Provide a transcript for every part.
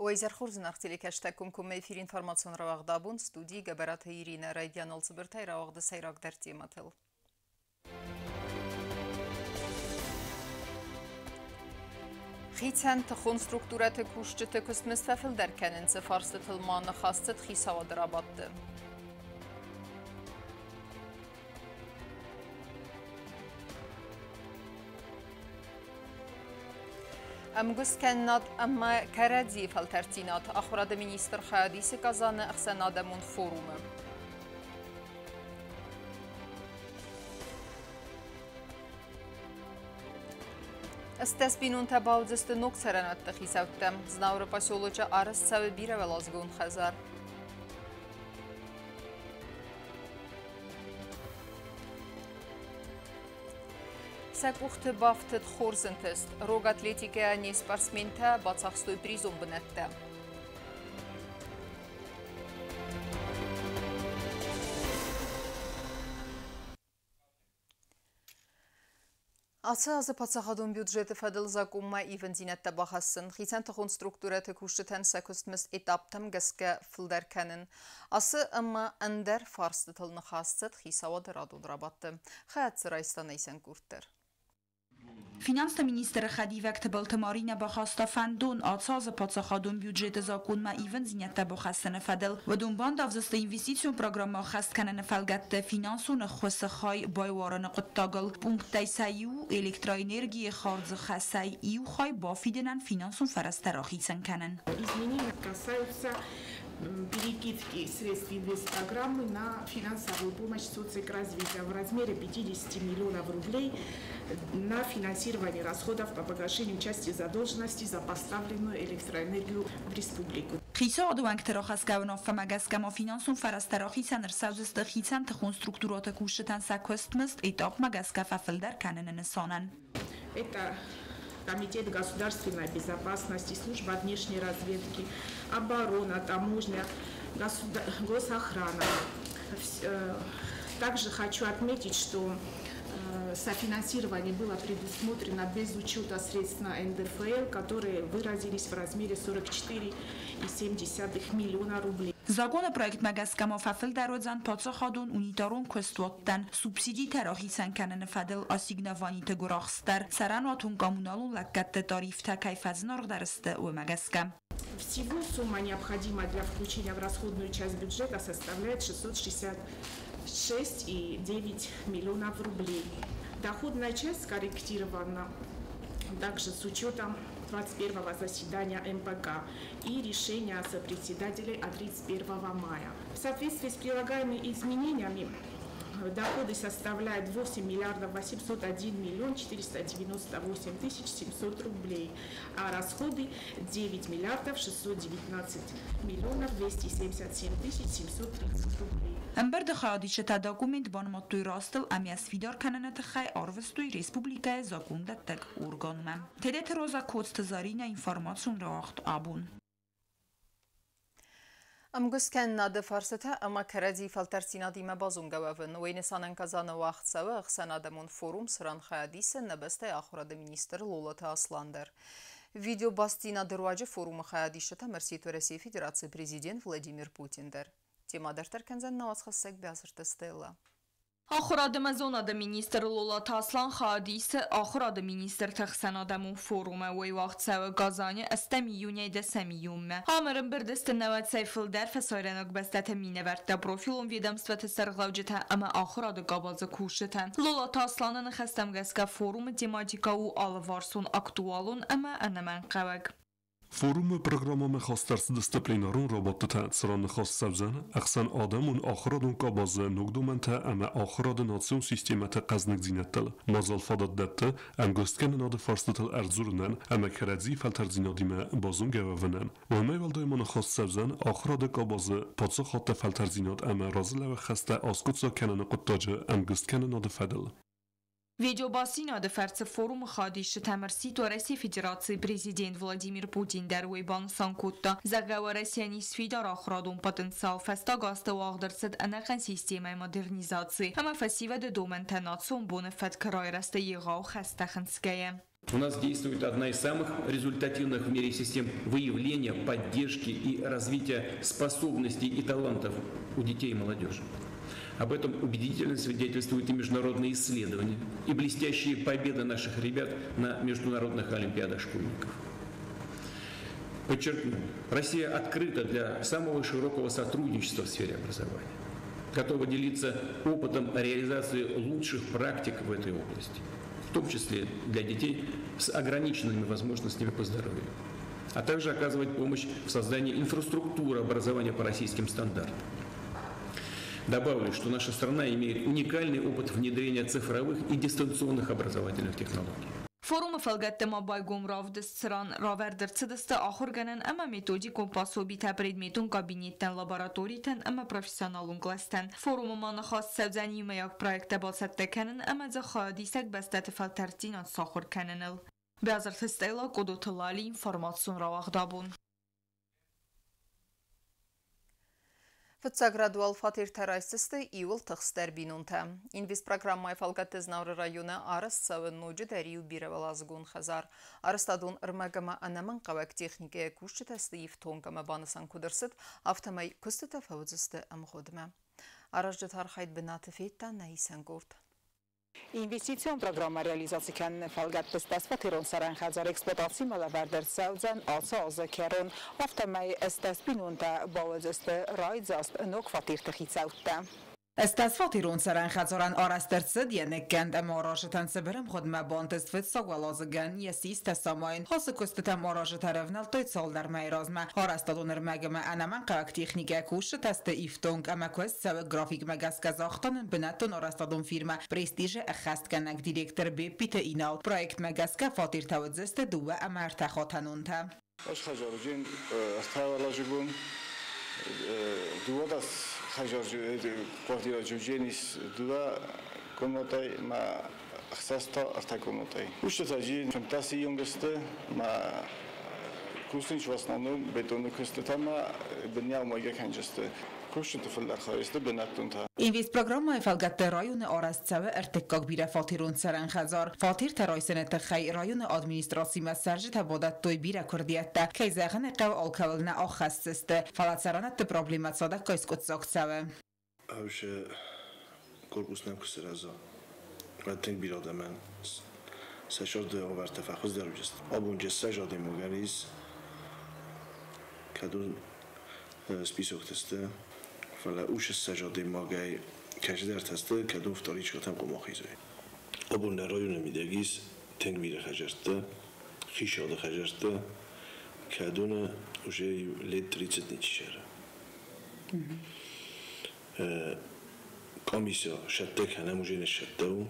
Уӕ изӕр хорз, зынаргъ телекӕсджытӕ, комкоммӕ эфир информацион рауагъд «Абон», студийы Гӕбӕраты Иринӕ. Райдианыл цыбыртӕй рауагъды сӕйрагдӕр темӕтыл. Хицӕн тыхон структурӕты кусджыты куыстмызд фӕфылдӕр кӕнынц, фарстытыл ма ныхас цыд хицауады рабадты. Ӕмгуысткӕнынад ӕмӕ кӕрӕдзийы фӕлтӕрддзинад. Ахуырады министр хайад исы Казаны ӕхсӕнадӕмон форумы. 18 бинонтӕ бауыдзысты ног цӕрӕнуӕтты хицӕуттӕ. Знауыры поселочы арӕзт цӕуы бирӕуӕладзыгон хӕдзар. Сӕ къухты бафтыд хорз ӕнтыст. Рог атлетикӕйӕ не спортсментӕ бацахстой призон бынӕттӕ. Ацы азы паддзахадон бюджеты фӕдыл закъонмӕ ивындзинӕдтӕ бахӕссын, хицӕн тыхон структурӕты кусджытӕн сӕ куыстмызд этаптӕм гӕсгӕ фылдӕр кӕнын. Ацы ӕмӕ ӕндӕр фарстытыл ныхас цыд хицауады радон рабадты. Хайад дзы райста Нӕйсӕн Курддӕр. Финансты министры хӕдивӕг Тыбылты Маринӕ бахаста фӕндон ацы азы паддзахадон бюджеты закъонмӕ ивындзинӕдтӕ бахӕссыны фӕдыл. Уыдон бандавдзысты инвестицион программӕ ӕххӕст кӕныны фӕлгӕтты финансон ӕххуысы хай байуарыны хъуыддагыл. Пункттӕй сӕ иу электроэнергийы хардзы хӕсӕй иу хай бафидынӕн финансон фӕрӕзтӕ рахицӕн кӕнын. Изменения касаются перекидки средств инвестпрограммы на финансовую помощь соцэкоразвития в размере 50 миллионов рублей на финансирование расходов по погашению части задолженности за поставленную электроэнергию в республику. Хицауады уӕнгты рахӕсгӕ уынаффӕмӕ гӕсгӕ ма финансон фӕрӕзтӕ рахицӕн ӕрцӕудзысты хицӕн тыхон структурӕты кусджытӕн сӕ куыстмызд этапмӕ гӕсгӕ фӕфылдӕр кӕныны нысанӕн. Это Комитет государственной безопасности, служба внешней разведки, оборона, таможня, госохрана. Также хочу отметить, что софинансирование было предусмотрено без учета средств на НДФЛ, которые выразились в размере 44,7 миллиона рублей. Законопроектмӕ гӕсгӕ ма фӕфылдӕр уыдзӕн паддзахадон унитарон куыстуӕттӕн субсидитӕ рахицӕн кӕныны фӕдыл ассигнованиты гуырахст дӕр, цӕрӕнуатон-коммуналон лӕггӕдты тарифтӕ кӕй фӕзынаргъдӕр сты, уымӕ гӕсгӕ. Всего сумма, необходимая для включения в расходную часть бюджета, составляет 666,9 миллионов рублей. Доходная часть скорректирована также с учетом 21-го заседания МПК и решения сопредседателей от 31 мая. В соответствии с прилагаемыми изменениями доходы составляют 8 миллиардов 801 миллион 498 тысяч 700 рублей, а расходы 9 миллиардов 619 миллионов 277 тысяч 730 рублей. Ӕмбырды хайадисджытӕ документ банымадтой растыл ӕмӕ сфидар кӕныны тыххӕй арвыстой республикӕйы закондӕттӕг органмӕ. Тедеты Роза, Коцты Заринӕ, информацион рауагъд «Абон». Ӕмгуысткӕнынады фарстытӕ ӕмӕ кӕрӕдзи фӕлтӕрддзинадимӕ базонгӕ уӕвын. Уый нысанӕн Казаны уагъд цӕуы ӕхсӕнадӕмон форум, цыран хайад исы нӕ бӕстӕйы ахуырады министр Лолаты Аслан дӕр. Видеобастдзинады руаджы форумы хайадисджытӕм ӕрсидт Уӕрӕсейы Федерацийы президент Владимир Путин дӕр. Темӕ дарддӕр кӕндзӕн нӕ уацхӕссӕг Биазырты Стелла. Ахуырады ӕмӕ зонады министр Лолаты Аслан хайад исы ахуырады министрты ӕхсӕнадӕмон форумы. Уый уагъд цӕуы Казаны 8 июнӕй 10 июнмӕ. Ам ӕрӕмбырд сты 90-ӕй фылдӕр фӕсарӕйнаг бӕстӕты минӕвӕрттӕ, профилон ведомствӕты сӕргълӕуджытӕ ӕмӕ ахуырады къабазы кусджытӕ. Лолаты Асланы ныхӕстӕм гӕсгӕ форумы тематикӕ у алыварсон, актуалон ӕмӕ ӕнӕмӕнгхъӕуӕг. Форумы программӕмӕ хаст ӕрцыдысты пленарон рабадтытӕ, цыран ныхас цӕудзӕн ӕхсӕнадӕмон ахуырадон къабазы ног домӕнтӕ ӕмӕ ахуырады национ системӕты хъӕзныгдзинӕдтыл. Мадзал фадат дӕтты ӕмгуысткӕнынады фарстытыл ӕрдзурынӕн ӕмӕ кӕрӕдзи фӕлтӕрддзинадимӕ базонгӕ уӕвынӕн. Уымӕй уӕлдай ма ныхас цӕудзӕн ахуырады къабазы паддзахадты фӕлтӕрддзинад ӕмӕ разылӕууӕг хӕстӕ аскъуыддзаг кӕныны хъуыддаджы ӕмгуысткӕнынады фӕдыл. Видеобастдзинады фӕрцы форумы хайадисджытӕм ӕрсидт Уӕрӕсейы Федерацийы президент Владимир Путин дӕр. Уый банысан кодта, зӕгъгӕ, Уӕрӕсейӕн ис фидар ахуырадон потенциал, фӕстаг азты уагъд ӕрцыд ӕнӕхъӕн системӕйы модернизаци ӕмӕ фӕсивӕды домӕнтӕ национ боны фӕткы райрӕзты егъау хӕстӕ хынцгӕйӕ. У нас действует одна из самых результативных в мире систем выявления, поддержки и развития способностей и талантов у детей и молодежи. Об этом убедительно свидетельствуют и международные исследования, и блестящие победы наших ребят на международных олимпиадах школьников. Подчеркну, Россия открыта для самого широкого сотрудничества в сфере образования, готова делиться опытом реализации лучших практик в этой области, в том числе для детей с ограниченными возможностями по здоровью, а также оказывать помощь в создании инфраструктуры образования по российским стандартам. Добавлю, что наша страна имеет уникальный опыт внедрения цифровых и дистанционных образовательных технологий. Форумы фӕлгӕтты ма байгом равдыст, цыран равӕрд ӕрцыдысты ахуыргӕнӕн ӕмӕ методикон пособитӕ предметон кабинеттӕн, лабораторитӕн ӕмӕ профессионалон кълӕстӕн. Форумы ма ныхас цӕудзӕн иумӕйаг проекттӕ бацӕттӕ кӕнын ӕмӕ дзы хайадисӕг бӕстӕты фӕлтӕрддзинад сахуыр кӕныныл. Биазырты Стелла, Къодоты Лали, информацион рауагъд «Абон». Фыццаг рады фатертӕ райсдзысты иууыл тыхстдӕр бинонтӕ. Инвестпрограммӕйы фӕлгӕтты Знауыры районы арӕзт цӕуы ноджыдӕр иу бирӕуӕладзыгон хӕдзар. Арӕзтадон ӕрмӕг ӕмӕ ӕнӕмӕнгхъӕуӕг техникӕйӕ кусджытӕ сты ифтонг ӕмӕ банысан куыд ӕрцыд, афтӕмӕй куыстытӕ фӕуыдзысты ӕмгъуыдмӕ. Аразджыты архайд бынаты федта нӕ исӕн къорд. Инвестицион программа реализаци кӕныны фӕлгӕтты стӕсфатерон цӕрӕн хӕдзар эксплуатацимӕ лӕвӕрд ӕрцӕудзӕн ацы азы кӕрон. Афтӕмӕй стӕс бинонтӕ бауыдзысты райдзаст ног фатерты хицӕуттӕ. Стӕсфатерон цӕрӕн хӕдзарӕн арӕзт ӕрцыд йӕ ныккӕнд ӕмӕ аразджытӕн цыбыр ӕмгъуыдмӕ бантыст фыццаг уӕладзыгӕн йӕ систӕ самайын. Ацы куыстытӕм аразджытӕ рӕвнӕлдтой цалдӕр мӕйы размӕ. Арӕзтадон ӕрмӕг ӕмӕ ӕнӕмӕнгхъӕуӕг техникӕ кусджытӕ сты ифтонг ӕмӕ куыст цӕуы графикмӕ гӕсгӕ, загъта нын бынӕттон арӕзтадон фирмӕ «Престиж-ы» ӕххӕстгӕнӕг директор Беппиты Инал. Проектмӕ гӕсгӕ фатертӕ уыдзысты дыууӕ ӕмӕ ӕртӕхатӕнонтӕ. Ӕз хӕдзарджын ӕртӕуӕладзыгон 12 хӕдзарджы квартираджы ис дыууӕ комнатӕй ма ӕхсӕз та ӕртӕ комнатӕй. Кусджытӕ 15 онг сты ма кусынц в основном бетоны куыстытӕ ма бынӕумайгӕ кӕнджысты. Кусджыты фылдӕр хай сты бынӕттонтӕ. Инвестпрограммӕйы фӕлгӕтты районы арӕзт цӕуы ӕртыккаг бирӕфатерон цӕрӕн хӕдзар. Фатертӕ райсыны тыххӕй районы администрацимӕ цӕрджытӕ бадӕттой бирӕ куырдиӕттӕ. Кӕй зӕгъын ӕй хъӕуы, алкӕуыл нӕ аххӕсдзысты, фӕлӕ цӕрӕнӕтты проблемӕ цадӕггай скъуыддзаг цӕуы. Ӕвзӕ корпус нӕм куы сырӕза, уӕд тынг бирӕ адӕмӕн сӕ царды уавӕртӕ фӕхуыздӕр уыдзысты. Абон 20 адӕймагӕн ис, кӕдон списокты сты, фӕлӕ 60 адӕймагӕй кӕцыдӕртӕ сты, кӕдон вторичкӕтӕм хъуамӕ ахизой. Абон нӕ районы мидӕг ис тынг бирӕ хӕдзӕрттӕ, хицауады хӕдзӕрттӕ, кӕдоны уже лет 30 ничи цӕры. Комиссия сӕттӕ кӕнӕм, уже не сӕттӕ у.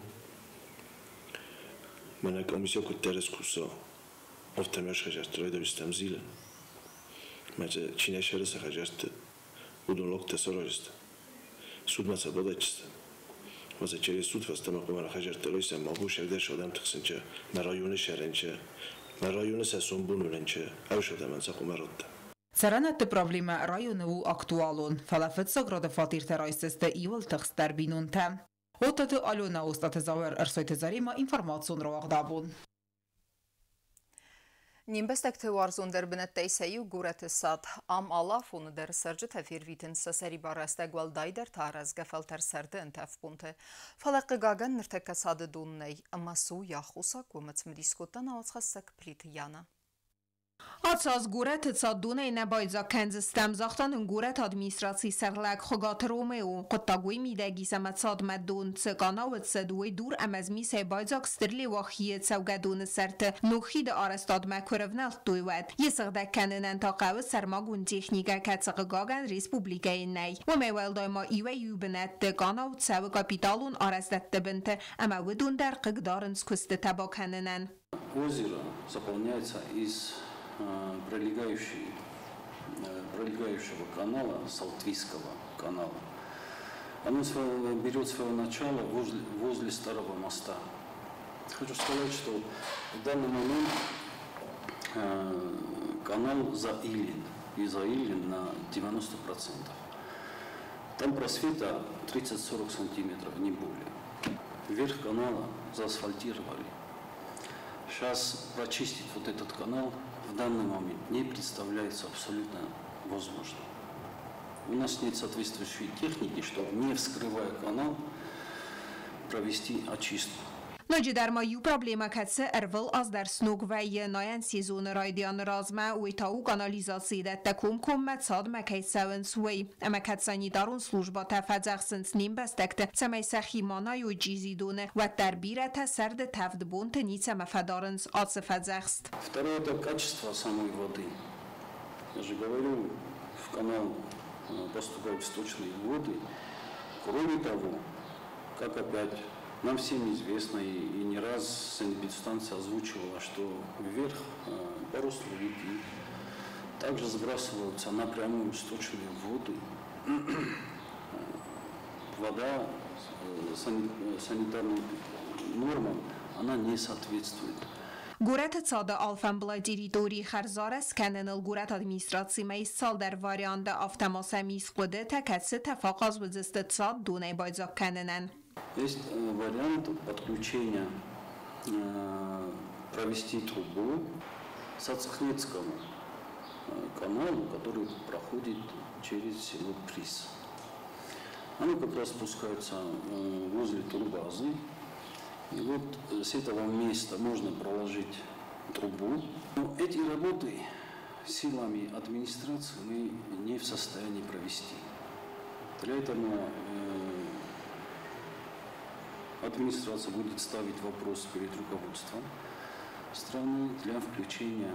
Мӕнӕ комиссия куыддӕр скуса, афтӕ ӕз хӕдзӕртты райдайдзыстӕм зилын. Мӕ чи нӕ сӕры сӕ хӕдзӕртты, уыдон логтӕ сараздзысты. Судмӕ сӕ бадӕтдзысты. Мӕ через суд фӕстӕмӕ хъуамӕ хӕдзӕрттӕ райсӕм, ма бон сӕрдӕс адӕм тыхсынчы, нӕ районы сӕрӕнчы, нӕ районы сӕ сомбон уынӕнчы, ӕвс адӕмӕн сӕ хъуамӕ радта. Цӕрӕнӕтты проблемӕ районы у актуалон, фӕлӕ фыццаг рады фатертӕ райсдзысты иууыл тыхстдӕр бинонтӕ. Оттаты Алена, Остъаты Зауыр, Ӕрсойты Заремӕ, информацион рауагъд «Абон». Не мбӕстӕгты уарзондӕр бынӕттӕй сӕ иу горӕты цад. Ам алы афоны дӕр цӕрджытӕ фервитынц сӕ сӕрибар рӕстӕг, уӕлдайдӕр та рӕзгӕ фӕлтӕр сӕрды ӕнтӕф бонты. Фӕлӕ хъыгагӕн ныртӕккӕ цады дон нӕй, ӕмӕ цы у йӕ аххосаг, уымӕ цымыдис кодта нӕ уацхӕссӕг Плиты Яна. Ацы аз горӕты цад донӕй нӕ байдзаг кӕндзыстӕм, загъта нын горӕты администрацийы сӕргълӕг Хуыгаты Ромео. Хъуыддаг уый мидӕг ис, ӕмӕ цадмӕ дон цы къанауы цыд, уый дур ӕмӕ змисӕй байдзаг Стыр Леуахийы цӕугӕдоны сӕрты ног хиды арӕзтадмӕ куы рывнӕлдтой, уӕд. Йе сыгъдӕг кӕнынӕн та хъӕуы сӕрмагонд техникӕ, кӕцы, хъыгагӕн, республикӕйы нӕй. Уымӕй уӕлдай ма иуӕй-иу бынӕтты къанау цӕуы капиталон арӕзтӕдты бынты, ӕмӕ уыдон дӕр хъыг дарынц куыстытӕ бакӕнынӕн. Озеро заполняется из пролегающего канала, Салтвийского канала. Оно берет свое начало возле старого моста. Хочу сказать, что в данный момент канал заилен, и заилен на 90%. Там просвета 30-40 сантиметров, не более. Верх канала заасфальтировали. Сейчас прочистить вот этот канал в данный момент не представляется абсолютно возможным. У нас нет соответствующей техники, чтобы, не вскрывая канал, провести очистку. Ноджыдӕр ма иу проблемӕ, кӕцы ӕрвыл аз дӕр сног вӕййы найӕн сезоны райдианы размӕ, уый та у канализацийы дӕттӕ комкоммӕ цадмӕ кӕй цӕуынц, уый. Ӕмӕ кӕд санитарон службӕтӕ фӕдзӕхсынц не мбӕстӕгты, цӕмӕй сӕхи ма найой чъизи доны, уӕддӕр бирӕтӕ сӕрды тӕвд бонты ницӕмӕ фӕдарынц ацы фӕдзӕхст. Второе – это качество самой воды. Я же говорю, в канал поступают сточные воды. Кроме того, как опять нам всем известно, и не раз санэпидстанция озвучивала, что вверх по руслу реки также сбрасываются напрямую сточные воды. Вода санитарным нормам она не соответствует. Горӕты цады алфӕмбылай территорийы хӕрзарӕзт кӕныныл горӕты администрацимӕ ис цалдӕр варианты, афтӕ ма сӕм ис хъуыдытӕ, кӕцытӕ фӕахъаз уыдзысты цад донӕй байдзаг кӕнынӕн. Есть вариант подключения, провести трубу с Ацхнецкому каналу, который проходит через село Прис. Оно как раз спускается возле турбазы. И вот с этого места можно проложить трубу. Но эти работы силами администрации мы не в состоянии провести. Для этого администрация будет ставить вопрос перед руководством страны для включения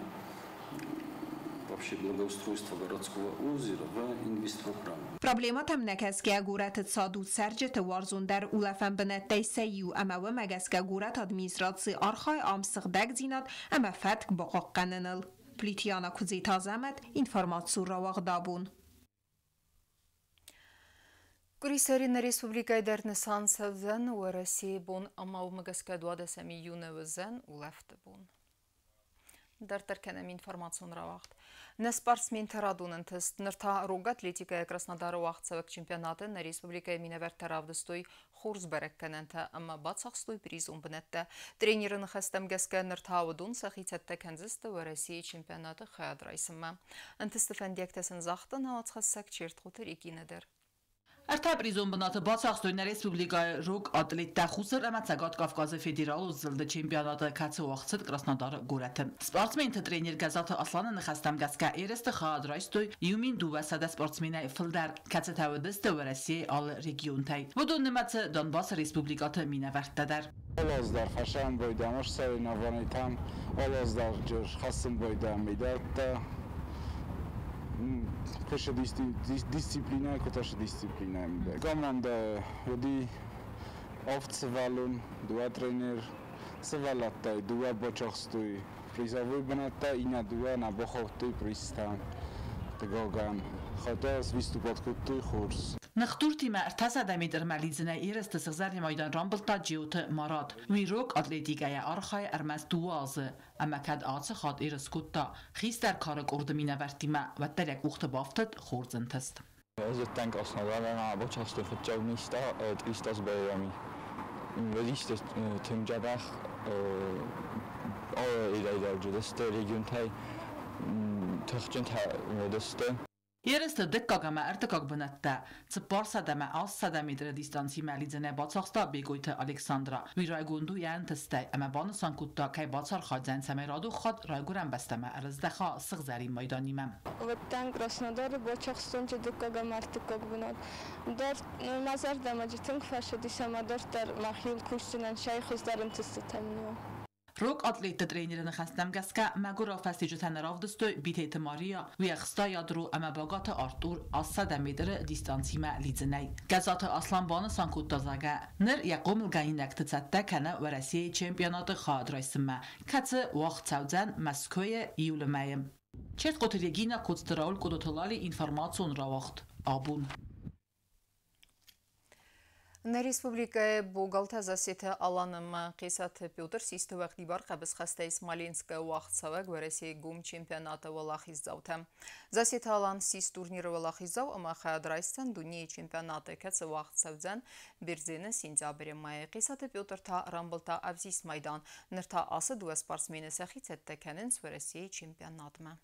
вообще благоустройства городского озера в инвестпрограмму. Проблемӕтӕм нӕ кӕсгӕ горӕты цад у цӕрджыты уарзондӕр улӕфӕн бынӕттӕй сӕ иу, ӕмӕ уымӕ гӕсгӕ горӕты администраци архайы ам сыгъдӕгдзинад ӕмӕ фӕтк бахъахъхъӕныныл. Плитиана Куыдзеты Азӕмӕт, информацион рауагъд Абон. Къуырисӕры нӕ республикӕйы дӕр нысан цӕудзӕн Уӕрӕсейы бон ӕмӕ уымӕ гӕсгӕ 12 июны уыдзӕн улӕфты бон. Дарддӕр кӕнӕм информацион рауагъд. Нӕ спортсментӕ радон ӕнтыст. Ныр та рог атлетикӕйӕ Краснодары уагъдцӕуӕг чемпионаты нӕ республикӕйы минӕвӕрттӕ равдыстой хорз бӕрӕггӕнӕнтӕ ӕмӕ бацахстой призон бынӕттӕ. Тренеры ныхӕстӕм гӕсгӕ ныр та уыдон сӕхи цӕттӕ кӕндзысты Уӕрӕсейы чемпионаты хайад райсынмӕ. Ӕнтысты фӕндиӕгтӕ сын загъта нӕ уацхӕссӕг Чертхъоты Регинӕ дӕр. Ӕртӕ призон бынаты бацахстой нӕ республикӕйы рог атлеттӕ Хуссар ӕмӕ Цӕгат Кавказы федералон зылды чемпионаты, кӕцы уагъд цыд Краснодары горӕты. Спортсменты тренер Гӕззаты Асланы ныхӕстӕм гӕсгӕ ерысты хайад райстой 1200 спортсменӕй фылдӕр, кӕцытӕ уыдысты Уӕрӕсейы алы регионтӕй. Уыдон нымӕцы Донбассы республикӕты минӕвӕрттӕ дӕр. Алы дӕр фӕсӕн байдӕм соревнованийтӕм, алы дӕр хӕссын байдӕм медӕлттӕ. Каша дисциплина, каша дисциплина. Команда уыди авд сывӕллон, дыууӕ тренер, сывӕллӕттӕй дыууӕ бацахстой призовой бынӕттӕ, иннӕ дыууӕ нӕ бахаудтой призтӕм. Хъыгагӕн, хотя выступать кодтой хорз. Ныхдуртимӕ 300 метрмӕ лидзынӕй ерысты сыгъзӕрин майдан рамбылдта Джиоты Марат. Уый рог атлетикӕйӕ архайы ӕрмӕст 2 азы. Ӕмӕ кӕд ацы хатт ерыс кодта хистӕр кары къорды минӕвӕрттимӕ, уӕддӕр йӕ къухты бафтыд хорз ӕнтыст. Ӕз уыдтӕн Краснодары ӕмӕ бацахстой фыццаг места 300 бӕрӕми. Уыдисты тынг дзӕбӕх алы ирӕй уыдысты регионтӕй тыхджынтӕ уыдысты. Ерысты дыккаг ӕмӕ ӕртыккаг бынӕттӕ 400 ӕмӕ 800 метры дистанцимӕ лидзынӕй бацахста Бегойты Александра. Уый райгонд у йӕ ӕнтыстӕй ӕмӕ банысан кодта, кӕй бацархайдзӕн, цӕмӕй радон хатт райгуырӕн бӕстӕмӕ ӕрыздӕха сыгъзӕрин майданимӕ. Уыдтӕн Краснодары, бацахстон дыккаг ӕмӕ ӕртыккаг бынат. Мӕ зӕрдӕмӕ тынг фӕцыдис ӕмӕ дарддӕр мӕхиуыл кусдзынӕн, сӕй хуыздӕр ӕнтыстытӕм. Рог атлетты тренеры ныхӕстӕм гӕсгӕ мӕгуырау фӕстиуджытӕ нӕ равдыстой Битеты Мария, уый ӕхста ядро ӕмӕ Багаты Артур 800 метры дистанцимӕ лидзынӕй. Гӕззаты Аслан банысан кодта, зӕгъгӕ, ныр йӕ хъомылгӕнинӕгты цӕттӕ кӕны Уӕрӕсейы чемпионаты хайад райсынмӕ, кӕцы уагъд цӕудзӕн Мӕскуыйы июлы мӕйы. Чертхъоты Регинӕ, Коцты Рауль, Къодоты Лали, информацион рауагъд Абон. Нӕ республикӕйы богалтӕ Зассеты Алан ӕмӕ Хъесаты Петр систы уӕгъдибар хъӕбысхӕстӕй Смоленскы уагъдцӕуӕг Уӕрӕсейы гом чемпионаты уӕлахиздзаутӕ. Зассеты Алан ссис турниры уӕлахиздзау ӕмӕ хайад райсдзӕн дунейы чемпионаты, кӕцы уагъд цӕудзӕн Бердзены сентябры мӕйы. Хъесаты Петр та рамбылдта ӕвзист майдан. Ныр та ацы дыууӕ спортсмены сӕхи цӕттӕ кӕнынц Уӕрӕсейы чемпионатмӕ.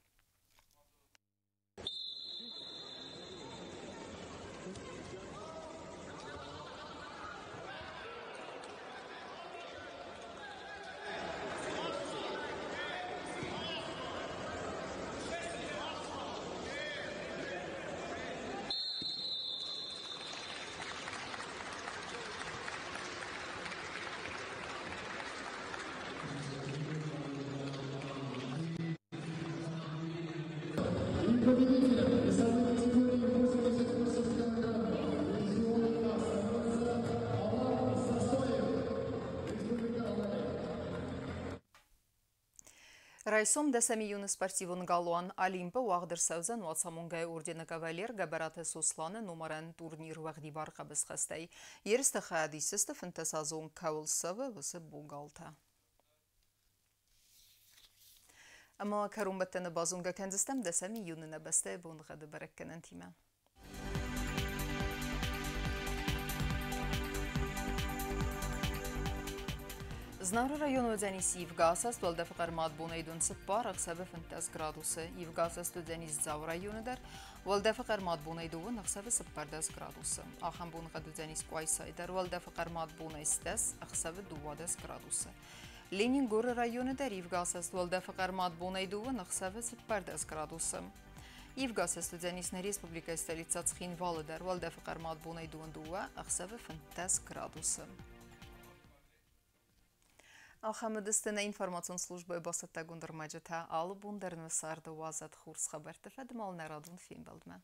Победителем весовой категории 88 килограммов дивизиона А становится Алан Сосоев, Республика Алания. Райсом 10 июны спортивон галуан Олимпы уагъд ӕрцӕудзӕн Уацамонгӕйы ордены кавалер Гӕбӕраты Сосланы номарӕн турнир уӕгъдибар хъӕбысхӕстӕй. Ерысты хайад исдзысты 15-азон кӕуыл цӕуы, уыцы богалтӕ. Ӕмӕ кӕронбӕттӕны базонгӕ кӕндзыстӕм 10 июны нӕ бӕстӕйы боныгъӕды бӕрӕггӕнӕнтимӕ. Знауыры районы уыдзӕнис ивгӕ асӕст, уӕлдӕфы хъӕрмад бонӕй дон 4, ӕхсӕвы 15 градусы. Ивгӕ асӕст уыдзӕнис Дзауы районы дӕр, уӕлдӕфы хъӕрмад бонӕй 2, ӕхсӕвы 14 градусы. Ахӕм боныгъӕд уыдзӕнис Къуайсайы дӕр, уӕлдӕфы хъӕрмад бонӕй 10, ӕхсӕвы 12 градусы. Ленингоры районы дӕр ивгӕ асӕст, уӕлдӕфы хъӕрмад бонӕй 2, ӕхсӕвы 14 градусы. Ивгӕ асӕст уыдзӕнис нӕ республикӕйы столицӕ Цхинвалы дӕр, уӕлдӕфы хъӕрмад бонӕй 2, ӕхсӕвы 15 градусы. Ахӕм уыдысты нӕ информацион службӕйы бацӕттӕгонд ӕрмӕджытӕ. Алы бон дӕр нӕ царды уадзӕд хорз хабӕртты фӕдыл нӕ радон фембӕлдмӕ.